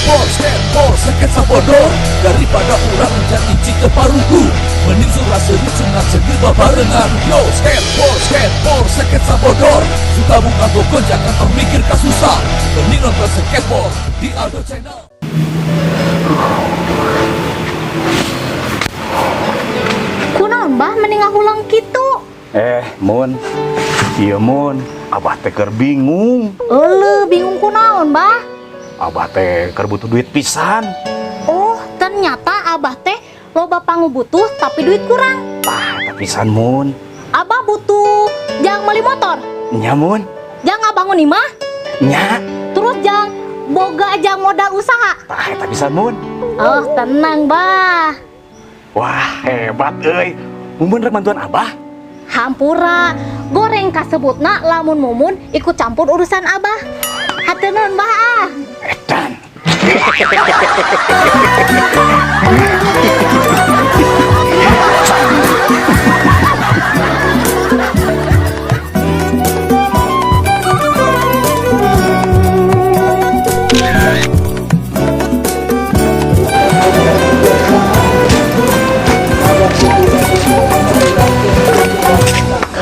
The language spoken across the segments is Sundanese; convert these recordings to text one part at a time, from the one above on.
Skateboard, skateboard, seket sabodor. Daripada urang jadi cita parugu, mending surah seri cengat cengir babarengan. Yo, skateboard, skateboard, seket sabodor. Suka buka toko jangan tong mikir kasusah. Mending nonton skateboard di Aldo Channel. Kunaon, Bah, mending ngahulang kitu? Eh, Mun. Iya, Mun. Abah teh keur bingung. Euleuh, bingung kunaon, Bah? Abah teh keur butuh duit pisan. Oh, ternyata Abah teh loba pangubutuh tapi duit kurang. Tah, eta pisan, Mun. Abah butuh jang beli motor, Nya, Mun. Jang ngabangun imah, Nya. Terus jang boga jang modal usaha. Tah, eta pisan, Mun. Oh, tenang, Bah. Wah, hebat euy. Mumun rek bantuan Abah. Hampura, goreng kasebutna lamun Mumun ikut campur urusan Abah. Hatur nuhun, Bah ah. Edan.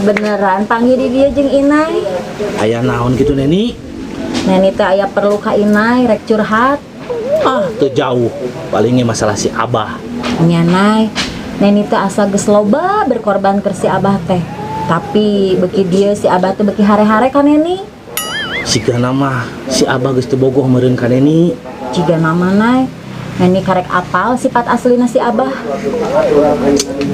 Beneran panggil di dia jeung Inai. Aya naon gitu, Neni? Neni teh aya perlu ka Inai, rek curhat. Ah, teu jauh. Palingnya masalah si Abah. Nya, Nay. Neni teh asa geus loba berkorban keur si Abah teh. Tapi beki dia si Abah teh beki hare-hare ka Neni. Sigana mah si Abah geus teu bogoh meureun ka Neni. Jiga nama, Nay. Neni karek apal sifat aslina si Abah.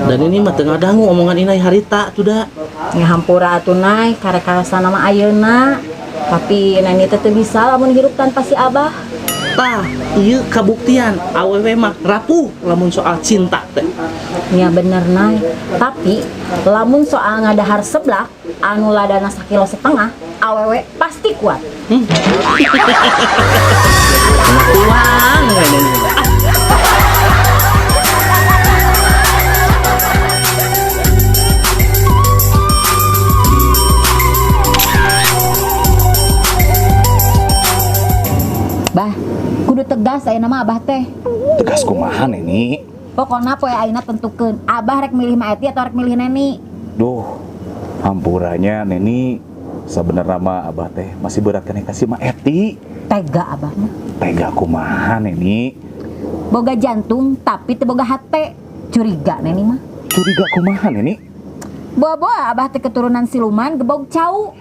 Dan ini mah teu ngadangu omongan Inai harita tuh da. Ngahampura atuh, Nay, karek karasana mah ayeuna. Tapi Neni teh teu bisa lamun hirup tanpa si Abah. Tah, ieu kabuktian awewe mah rapuh lamun soal cinta teh. Ya bener, Nay. Tapi lamun soal ngadahar seblak anu ladana sakilo setengah, awewe pasti kuat. Tuang we Neni. Ah. Bah, kudu tegas ayeuna mah Abah teh. Tegas kumaha, Neni? Pokokna poe ayeuna tentukeun, Abah rek milih Maeti atau rek milih Neni. Duh, hampuranya, Neni. Sebenarnya mah Abah teh masih berat keneh ka si Maeti. Tega Abah mah. Tega kumaha, Neni? Boga jantung tapi teu boga hate. Curiga Neni mah. Curiga kumaha, Neni? Boa-boa Abah teh keturunan siluman gebog cau.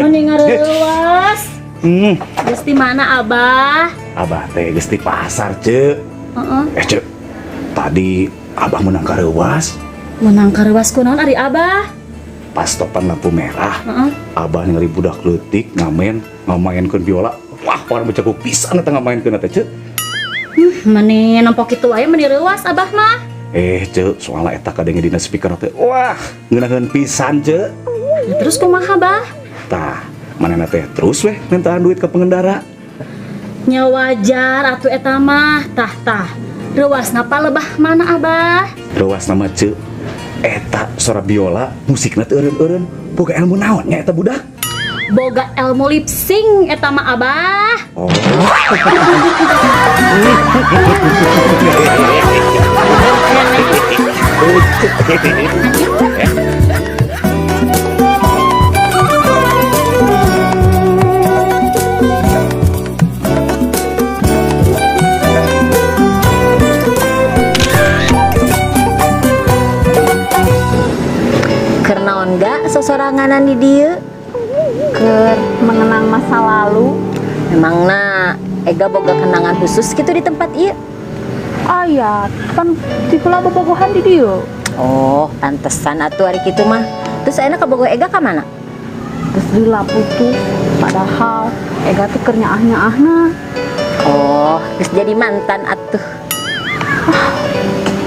Mending ngareuwas. Geus di mana, Abah? Abah teh geus di pasar, Cek. Heeh. Eh, Cek. Tadi Abah menang kareuwas. Menang kareuwas kunaon ari Abah? Pas topan lampu merah. Heeh. Abah ningali budak leutik ngamen, ngamaenkeun biola. Wah, orang jago pisan eta ngamaenkeun teh, Cek. Meni nempo kitu wae meni reuwas Abah mah. Eh, Cek, soalna eta kadenge dina speaker teh. Wah, ngeunaheun pisan, Cek. Nah, terus kumaha, Bah? Tah, manehna teh terus weh mintaan duit ke pengendara. Nya wajar atuh eta mah. Tah tah. Reuwasna palebah mana, Abah? Reuwasna mah, Cek. Eta suara biola, musikna teh eureun-eureun. Boga ilmu naon nya eta budak? Boga ilmu lip sync eta mah, Abah. Oh. Keur naon ga sosoranganan di dieu? Keur mengenang masa lalu. Memangna Ega boga kenangan khusus gitu di tempat ieu? Aya, kan ti heula bobogohan di dieu. Oh, pantesan atuh ari kitu mah. Terus ayeuna kabogoh Ega ka mana? Geus lila putus, padahal Ega teh keur nyaah-nyaahna. Oh, Geus jadi mantan atuh.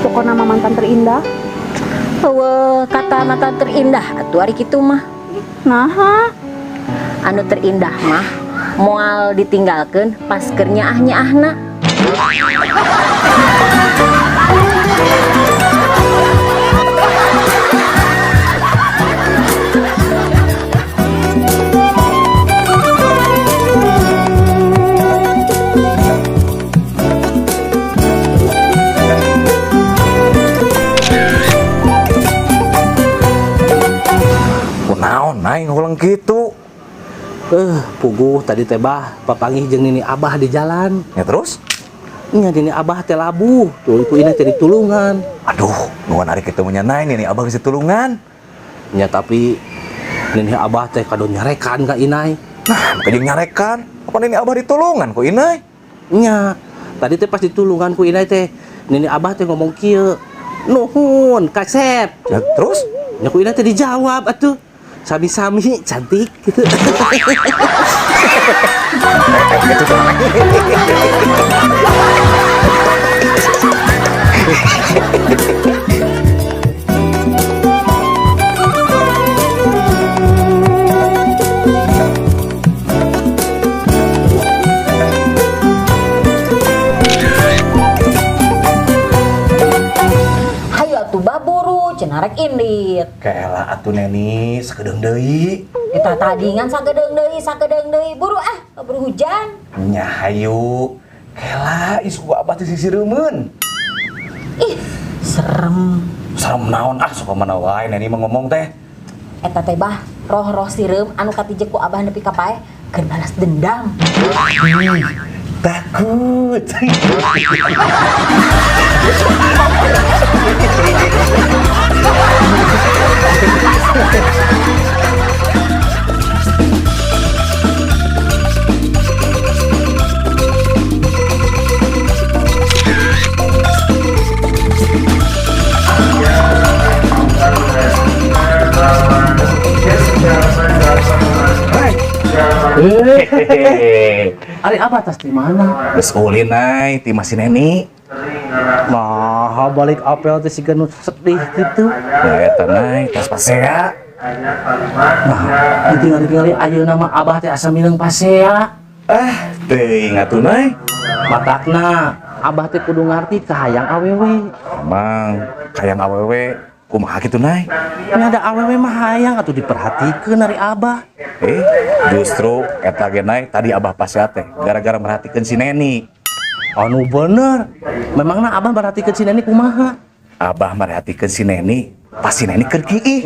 Pokoknya mah mantan terindah. Eueuh, kata mantan terindah atuh ari kitu mah. Nah, Anu terindah mah moal ditinggalkeun pas keur nyaah-nyaahna. Kunaon Nay ngulang kitu? Puguh tadi teh bah papanggih jeung nini abah di jalan. Ya terus? Nya nini abah teh labuh, tuh ku inah teh ditulungan. Aduh, nuan ari kitu mah nya Nay, nini abah geus ditulungan. Nya tapi nini abah teh kado nyarekan ka inai. Nah, make jeung nyarekan. Apa nini abah ditulungan ku inai? Nya, tadi teh pas ditulungan ku inai teh nini abah teh ngomong kieu. Nuhun, kasep. Ya terus? Nya ku inai teh dijawab atuh. Sami-sami cantik gitu. Gitu tuh. Hayu atuh baburu cenah rek indit. Kela atuh Neni sakedeung deui. Eta tadi ngan sakedeung deui buru ah, keburu hujan. Nya hayu. Kela isu abah teh sisireumeun. Ih, serem. Serem naon ah sok mana wae Neni mah ngomong teh. Eta teh bah, roh-roh sireum anu katijek ku abah nepi ka paeh keur balas dendam. Takut. Hehehe. Ari abah tas di mana? Geus ulin Nay ti si Neni. Nah, balik apel teh siga nu sedih gitu. Ya eta Nay, tas pasea. Nah, ditinggal-tinggali ayeuna mah abah teh asa mineung pasea. Ah, teuing atuh Nay. Matakna abah teh kudu ngarti kahayang awewe. Emang kayang awewe kumaha kitu Nay? Nya ada awewe mah hayang atuh diperhatikeun ari abah. Justru eta ge Nay tadi abah pasea teh gara-gara merhatikeun si Neni. Anu bener. Memangna abah merhatikeun si Neni kumaha? Abah merhatikeun si Neni pas si Neni keur kiih.